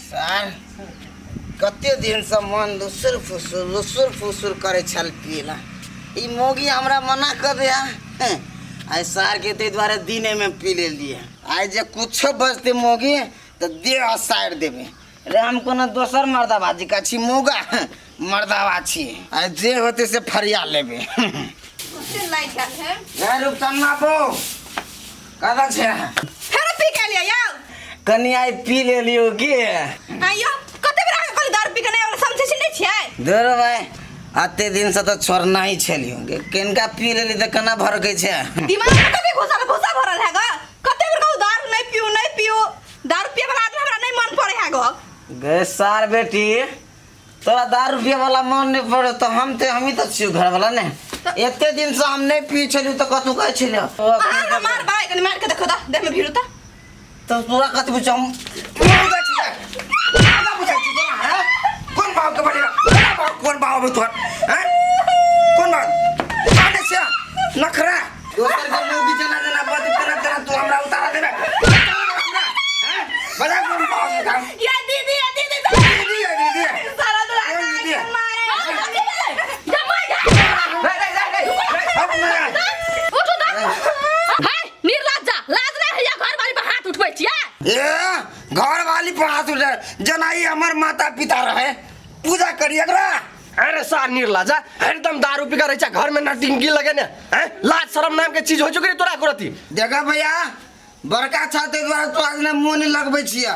Sir कते दिनसँ मन लुसुर फुसुर लुसुर फुसुर करै छल पियला। ई मौगी हमरा मना कऽ दे है। आइ सारके ताहि दुआरे दिनेमे पी लेलियै। आइ जे कुछो बजतै मौगी तऽ देह सारि देबै। रे हम कोनो दोसर मर्दाबा जी का छी, मौगा मर्दाबा छी। आइ जे होतै से फरिया लेबै। लागि गेल है। रे रुपचन्ना बो कतऽ छै? फेर पी के लिया यौ। कनि आइ पी लेलियौ की? आइयो कते बेर अहाँके कहली दारू पी के नहि आबै, समझै छी नहि छियै? दूर भाइ, अते दिन से तऽ छोड़ना ही छलियौ। किनका पी लेली तऽ केना भड़कै छै? दिमाग में कते घुसल भूसा भरल है ग। कते बेर कहू दारू नहि पीऊ नहि पीऊ, दारू पिए वाला आदमी हमरा नहि मन पड़े है ग। गे सार बेटी, तोरा दारू पिए वाला मन नहीं पड़े तो हम ते हमही तो छियौ घर वाला ने। एते दिन से हम नहीं पी छलियौ तऽ कतौ कहै छलियौ। अहाँ हमरा मारबै, कनि मारि के देखो तऽ देह में भिड़ू तऽ। तो तोरा कथी बुझ हम मौगा छी मौगा बुझाइ छी तोरा हैं? कोन भाव के बनेगा कोन भाव, कोन भाव में तोहर हैं? कोन भाव काने से नखरा दोसर के मौगी जना जना बद तेना तेना तू हमरा उतारा देबे हमरा हैं? बजा कोन भाव के काम। या दीदी, या दीदी, दीदी है, दीदी है। सारा दुआ कोन दीदी है? मारे। रे रे रे रे अब मैं उठू तऽ। हे निर्लज्जा, लाज नहि होइया घरवाली पर हाथ उठबै छियै? ए घरवाली पर हाथ उठे जना ई हमर माता पिता रहे पूजा करी एकरा। अरे सार निर्लज्जा, हरदम दारू पी के रहै छै घर में, नटिंगी लगे ने हैं? लाज शरम नाम के चीज होइ छौ कि तोरा कुरती? देखा भैया, बड़का छा ताहि दुआरे तोरा जेना मुँह नहि लगबै छियै,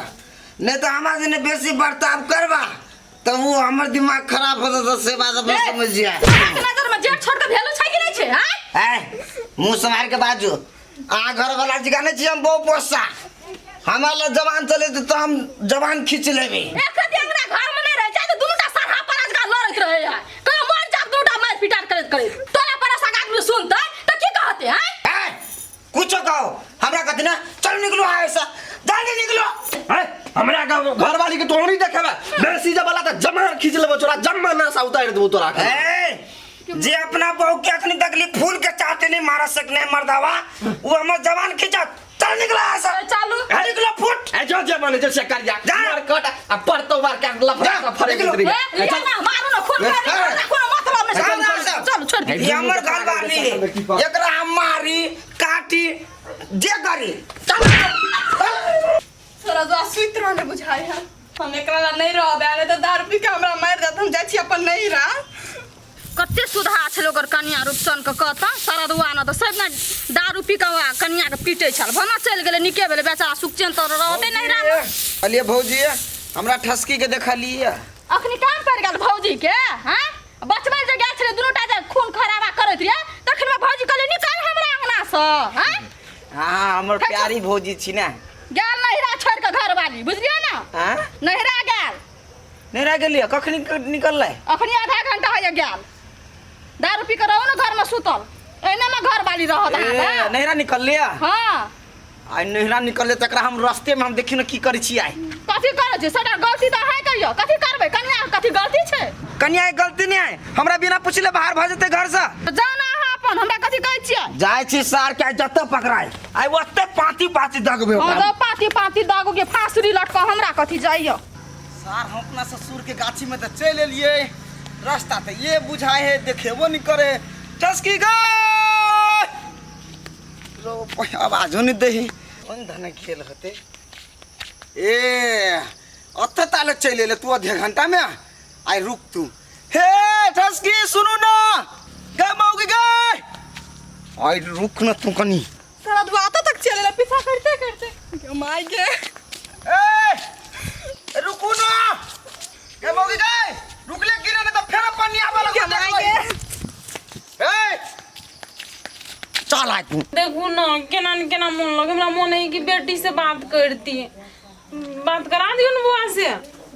नहि तऽ हमरा जेना बेसी बर्ताव करबा तऽ ओ हमर दिमाग खराब हो जेतौ, से बात अपने समझ जिया। अहाँके नजर में जेठ छोट के भेलू छै कि नहि छै? आँय? ए मुँह सम्हारि के बाजू। अहाँ घरवाला जी नहि छी, हम बहु पोसा। हमरा लग जवान चले तऽ हम जवान खींच लेबै। एक रति अंगना घर में नहीं रहे छै तऽ दुनू टा सरहा पर आजकल लड़ैत रहे है। कहियो मर जाब दुनू टा मारि पिटार करैत करैत। तोरा पर सगा आदमी सुनतै तऽ की कहतै? आँय? ए कुछो कहो हमरा कथी ना, चल निकलो आए से, जल्दी निकलो। हैं? हमरा घरवाली के तो नहीं देखेबे बेसी जब वाला तऽ जमा खींच लेबो तोरा, जमा नासा उतारि देबो तोरा। ए जे अपना बहू के अखनी तकलीफ फूल के चाटे नहीं मारा सकने मर्दावा, वो हमर जवान खींचत। चल निकलो आए से। चालू। ए, निकलो फुट। ए जो जे माने जो से करिया। जा। मार कट आ परतो बार के लफड़ा जा, सा फरे निकलो। निकली। ए, लिअ ना, मारू ना, खून ए, करी, ए। हमरा कोनो मतलब नहि छै। चल, चल, चल। चलू, छोड़ि दियौ। ई हमर घर वाली है, एकरा हम मारी काटी जे करी। चल, चल। तोरा जो सुति रहले बुझाइ है, हम एकरा ला नहीं रहबे, नहीं तऽ दारू पी के हमरा मारि देत, हम जाइ छी अपन नैहरा। कते सुधा छलै ओकर कनिया रूपचन के कहता सरदुआ न तऽ सब ने दारू पी के कनिया के पीटै छल, भना चलि गेलै, नीके भेलै बेचारा, सुखचैन तऽ रहतै नैहरा मे। कहलियै भौजी हमरा ठसकी के देखलियै। अखनी काम पड़ि गेल भौजी के। हैं बचबै जे गेल छलै दुनू टा जे खून खराबा करैत रहियै तखन मे भौजी कहलै निकल हमरा अंगना सँ। हैं? हाँ हमर प्यारी भौजी छी ने। गेल नैहरा छोड़ि के घरवाली, बुझलियै ने? हाँ? नैहरा गेल। नैहरा गेलियै? कखनी निकललै? अखनी आधा घंटा होइया गेल। दारू पी के रहू ने घर में सुतल, एहने में घरवाली रहत ए, अहाँके। नैहरा निकललियै? हाँ। आइ नैहरा निकललै तकरा हम रस्ते में हम देखियौ ने की करै छी आइ। कथी करै छी? सबटा गलती तऽ अहाँ करियौ, कथी करबै? कनिया के कथी गलती छै? कनिया के गलती नहि है, हमरा बिना पुछले बाहर भऽ जेतै घर से। तऽ जाउ ने अहाँ अपन, हमरा कथी कहै छियै? जाइ छी सार के आइ जतऽ पकड़ाय आइ ओतऽ पाँती पाँती दगबै हाँ, ओकरा। तऽ पाँती पाँती दागू के फाँसुरी लटकऽ, हमरा कथी जाइयो? सार हम अपना ससुर के गाछी में तऽ चलि एलियै, रास्ता तऽ ये बुझाइ है, देखेबो नहि करे। चस्की गै रो आवाजो नहि दै है, कोन धन खेल होतै? ए ओतऽ ताले चलि एलै तू आधे घंटा में, आइ रुक तू। हे ठसकी सुनू ना गे मौगी गे, आइ रुक न तू कनी। सारा दुआ तक चले ला पीछा करते करते माय गे। ए रुकू ना गे मौगी गे, रुकले गिरे ना तो फेर पानी आबे लगतै। माय गे। ए चल आइ तू। देखू ना केना न केना मोन लगे, हमरा मोन है कि बेटी से बात करती, बात करा दियौ ने बुआ से।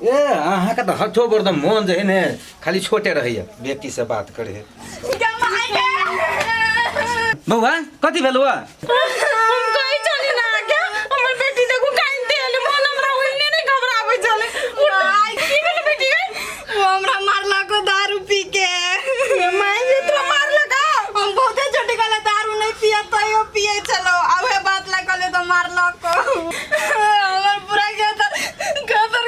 ए अहाँके तऽ हठो पर तऽ मोन जे है ने खाली छोटे रहैया, बेटी से बात करे है। बौआ कथी भेल बौआ? हम कहै छली ना के हमर बेटी देखू कानिते एलै, मोन हमरा ओहिने नहि घबराबै छलै। माय की भेल बेटी गे? वो हमरा मारलक दारू पी के। माय गे तोरा मारलक? हम बहुते छोटी कहले दारू नहीं पिया तैयो पिए छलो, आ उहे बात ला कहले तो मारलक। हमर पूरा खेत खेत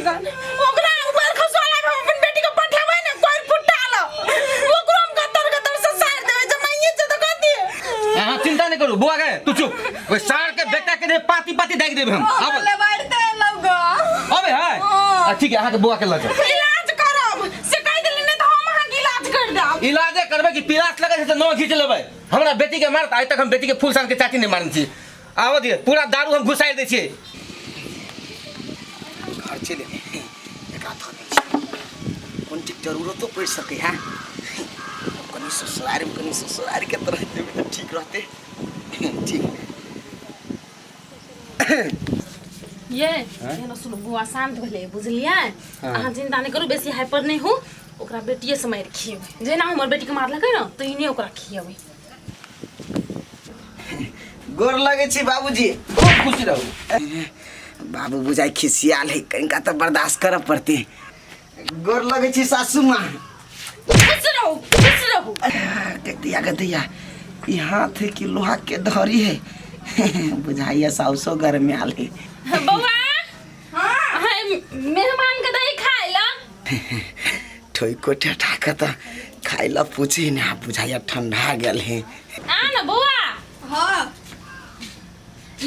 गन ओकरा ऊपर खसवाला में अपन बेटी के पठेबै ने कोई फुटा ल ओकरो हम गतर गतर से सार देबै जमाइए छै तऽ कथी अहाँ चिंता नहीं करू बुआ गए तू चुप ओइ सार के बेटा के जे पाती पाती दागि देबै हम अब ले बैठते लौग अबे है आ, ठीक है अहाँ के बुआ के लऽ जाउ इलाज करब से कहि देली नहि तऽ हम अहाँके इलाज कर देब इलाजे करबै कि पिलास लगै छै तऽ नौ घीच लेबै हमरा बेटी के मारत आइ तक हम बेटी के फूल सान के चाची नहीं मारने छी आबऽ दिअ पूरा दारू हम घुसारि दै छियै घर चलि एबै एकरा धऽ दै छी कोन चीज जरूरतो पड़ि सकै है कनि ससुरारिमे कनि ससुरारिके तरह देबै तऽ ठीक रहतै ठीक ये एना सुनू बुआ शान्त भेलै बुझलियै अहाँ चिन्ता नहि करू बेसी हाइपर नहि हो ओकरा बेटिए से मारि खिएबै जेना हमर बेटीके मारलकै ने तहिने ओकरा खिएबै गोर लगै छी बाबूजी खूब खुशी रहू बाबू बुझाइ खिसियाल है कनिका तऽ बर्दाश्त करऽ पड़तै गोर लगै छी सासू माँ खुश रहू खुश रहू गदैया गदैया ई हाथ है कि लोहा के धरी है बुझाइया साउसो गरमायल है बौआ हाँ मेहमान के दही खाय ला ठोइको ठेठा के तऽ खाइ ला पूछी ना बुझाइया ठंडा गेल है आ ना बौआ हाँ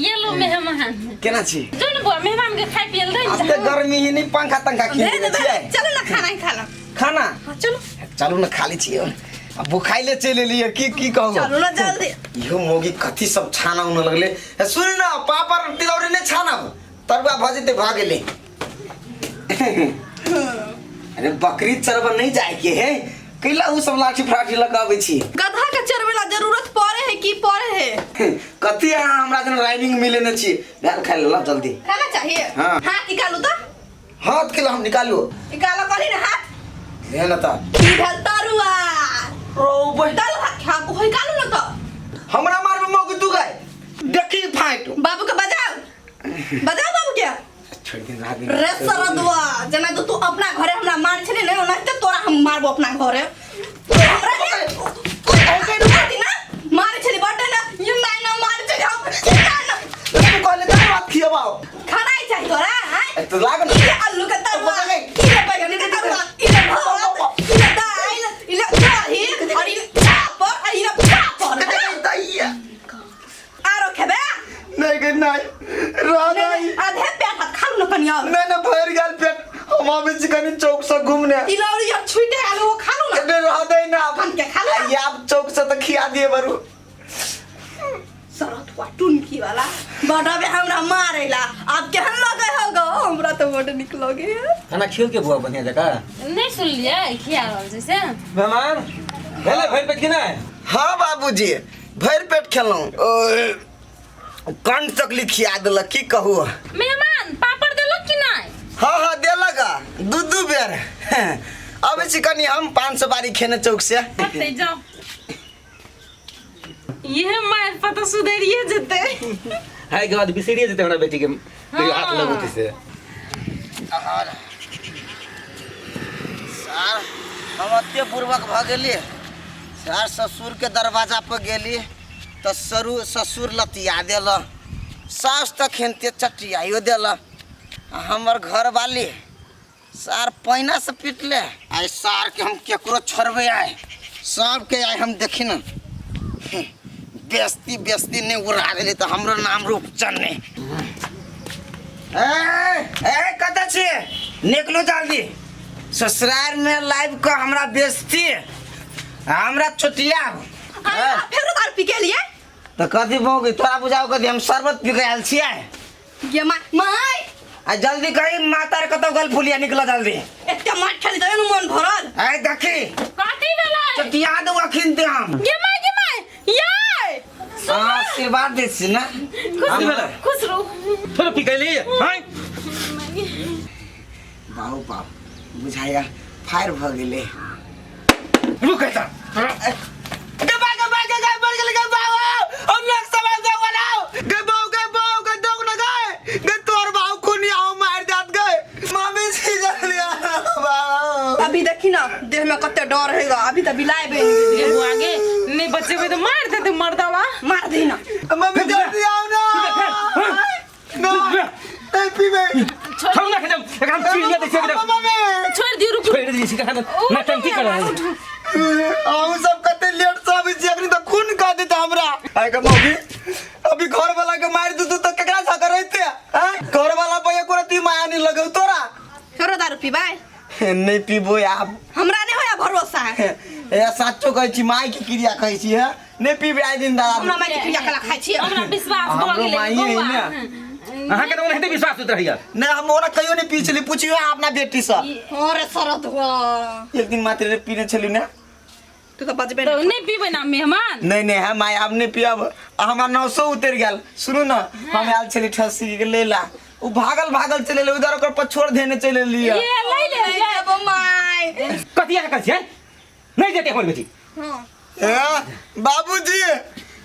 ये लो मेहमान केना छी जो ना बौआ मेहमान के खाय पियल दे अब तऽ गर्मी ही नहीं पंखा तंखा खींच दे देने दे छियै चलो ना खाना ही खा लो खाना हाँ चलो चलू ना खाली छियै आ भुखाइले चलि एलियै की की कहू चलू ना जल्दी इहो मौगी कथी सब छाना उना लगले ए, सुन ना पापड़ तिलौरी नहि छानब तरुआ भऽ जेतै भऽ गेलै अरे बकरी चरबऽ नहि जाइके है कैला उ सब लाठी फराठी लऽ कऽ अबै छी गधा के चरवे ला जरूरत पड़े है की पड़े है कथी अहाँ हमरा जेना राइमिंग मिलेने छी दाल खाइ लेलहुँ जल्दी खाना चाहिए हाँ। हाथ निकालू तो हाथ के हम निकालू निकालो कहली ना हाथ ले ना तऽ की भेल तरुआ रौ बहि दाल भात खा को निकालू ना तो हमरा मारबे मौगी तू गाय देखी फाइट बाबू के बजाओ बजाओ बाबू के छोड़ दिन रात दिन रे सरदुआ जना तो तू अपना घरे हमरा मार छले ने ओनाहिते तोरा हम मारबो अपना घरे तू हमरा के रुक ना मारे छले बड्ड ना ये ना ना मारे छले हम ना ना तू कहले दाल भात खियाबाओ खाना ही चाहिए तोरा हैं तो लाग ना इले आलू के तरुआ इले बैगन के तरुआ इले भात इले दाल इले दही और इले पापड़ और इले पापड़ दैया आरो खेबे नहीं गई नहीं रह नहीं आधे पेट हाथ खालू ना कनी और नहीं ना भर गेल पेट हम अबै छी कनी चौक से घूमने तिलौरी जब छूटे गेल वो खालू ना अरे रह दे ना कन के खा ले। ये आप चौक से तो खिया दिए बरू सरत हुआ टुनकी वाला बड़बे हमरा मारेला आप केहन लगे हो गो हमरा तो बड़ निक लगे है खाना खियल के बुआ बढ़िया जका नहीं सुनलियै खिया रहल छै से मेहमान भेलै भरि पेट कि नहि हाँ बाबूजी भरि पेट खेलहुँ कंठ तक लिखिया देलक की कहू मेहमान पापड़ देलक कि नहीं हाँ हाँ देलक दू दू बेर अबै छी कनी हम पाँच सौ बारी खेने चौक से पत्ते जाओ ये मार पता सुधरिए जेतै है के बाद बिसरिए जेतै हमरा बेटी के कहियो हाथ लगौतै से सर हम एते बुर्बक भऽ गेली सर ससुरके दरवाजा पर गेली तऽ सरू ससुर लतिया देल सास तऽ खेनते चटियाइयो देल आ हमर घरवाली सार पैना से पीटले आइ सार के हम केकरो छोड़बै आइ सबके आइ हम देखी न बेस्ती बेस्ती नहीं उड़ा देली तऽ हमरो नाम रूपचन नहीं ए ए कतऽ छी निकलू जल्दी ससुराल में लाइव के हमरा बेस्ती हमरा छोटिया फेरो दारू पी के लिए तऽ कथी भऽ तोरा बुझाउ कथी हम शरबत पी के आयल छियै ये माय माय आ जल्दी कही माता रे कतौ गल फुलिया निकल जल्दी एते मार खेली तऽ एहन मन भरल आइ देखी कथी भेलै चटिया दू अखिन ते हम गे माय गे माय याय आशीर्वाद दै छी ना कथी भेलै खुश रहू थोड़े पी गेली हैं बाबू बाप बुझाया फायर भऽ गेलै रुक एतऽ गे बा गे बा गे गे मर गेलै गे बाबू हम लोग सवाल दे बनाओ गे बाबू गे बाबू गे दौग न गए गे तोर बाबू खूनी आओ मार जात गए मम्मी जी जल्दी आ बाबू अभी देखी ना देह में कते डर हैगा अभी तऽ बिलाय बनि गेलियै गे बुआ गे नहीं बचेबै तऽ मार देतै मर्दवा मार दही ना मम्मी जल्दी आओ ना ना नहीं पीबे। छोड़ू ना एकदम, एकरा हम चीर दै छियै एकदम। मम्मी छोड़ि दियौ, रुकू। छोड़ि दै छियै, नटंकी कर रहल। अहूँ सब कते लेट से आबै छी, अखनी तऽ खून कऽ देते हमरा। आइ के मौगी अभी घर वाला के मारि देतौ तऽ केकरा साथ रहते हैं? घर वाला पर एको रत्ती माया नहीं लगौ तोरा। फेरो दारू पीबै? नहीं पीबो आब। हमरा नहीं होया भरोसा। ए साचो कहै छी, माय के क्रिया कहै छी है, नहीं पीबे आइ दिन दारू। हमरा माय के क्रिया कला खाइ छियै। हमरा विश्वास भऽ हमरो गेलै माइए है बौआ। ने। अहाँके तऽ ओनाहिते विश्वास होइत रहैया। नहीं हम ओना कहियो नहीं पी छली, पूछियो अपना बेटी से। अरे शरद हुआ। एक दिन मात्र पीने छली ना। तू तऽ बजबे तऽ नहि पीबै ना मेहमान? नहीं नहीं हम माय आब नहीं पियब, आ हमरा 900 उतर गेल। सुनू ना, हम आयल छली ठसी के लेला, उ भागल भागल चले ले उधर, ओकर पछोड़ धेने चले लिया। ये लै ले। नहीं देबो माय। कथी अहाँ कहै छियै? नहीं देते हमर बेटी। हाँ। ए, बाबूजी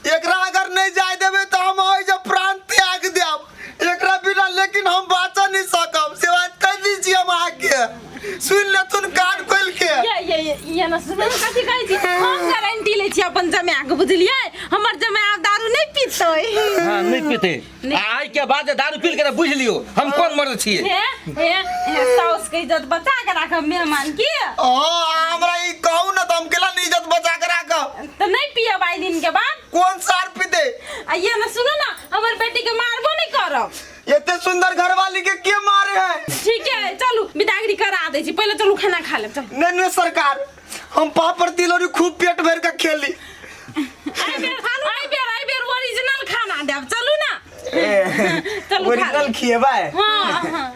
एकरा अगर नहीं जाय देबै तऽ हम ओहि जे प्राण त्याग देब एकरा बिना, लेकिन हम बाँच नहीं सकब, से बात कह दी छी हम अहाँके, सुनि लेथुन कान खोलि के। ये ये ये ये ना सुनू, कथी कहै छी? हम गारंटी लै छी अपन जमाय के, बुझलियै? हमर जमाय आब दारू नहि पीतै। हाँ नहीं पीते। आइ के बाद जे दारू पी के बुझ लियो हम कोन मर्द छियै। हे हे हे, साउस के इज्जत बचा के राखब मेहमान की। हाँ हमरा ई कहू ना तऽ हम केला नहीं इज्जत बचा के राखब। तऽ नहि पियब आइ दिन के बाद। कोन सार पीते? आ ये ना सुनू ना, हमर बेटी के मारबो नहीं करब। एते सुंदर घरवाली के के मारे है? ठीक है चलू बिदागरी करा दै छी, पहिले चलू खाना खा लेब, चलू। नहीं नहीं सरकार, हम पापड़ तिलौरी खूब पेट भर के खेली। आइ बेर आइ बेर आइ बेर ओरिजिनल खाना देब, चलू ना। चलू खा ओरिजिनल लेब। खिएबै। हाँ हाँ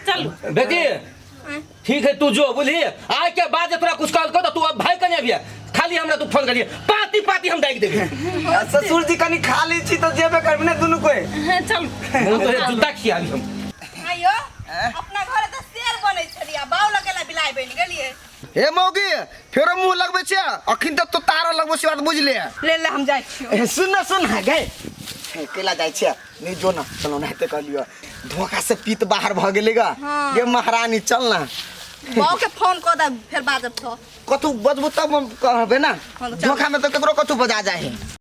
चलू। बेटी ठीक है तू जो बुझली, आइ के बाद जे तोरा कुछ कहलको तऽ तू अब भाई कने अबिहे, खाली हमरा तू फोन करिए, पाती पाती हम डाकि देबे। आ, ससुर जी कनी खा ली छी तऽ जेबे करबे ने दुनू कोई। हाँ, चलू। मुँह तोरे जूता खियाबी हम। आइयो अपना घरे तऽ शेर बनै छलियै, बाउ लगेला बिलाइ बनि गेलियै। हे मौगी फेरो मुँह लगबै छियै, अखन तक तो तारा लगबै छियै, बात बुझले। ले ले हम जाइ छियौ। ए, सुन ना सुन ना गए केला जाइ छियै नहीं जो ना, चलो नहाते कहलियो धोखा से पीत बाहर भ गेलै गा। हाँ। गे महारानी चल ना। बाउ के फोन कऽ दे फेर बाजब तो। कथू बजबू तब हम कहबे ना। हाँ, तो चल। धोखा में तो केकरो कथू बजा जाए है।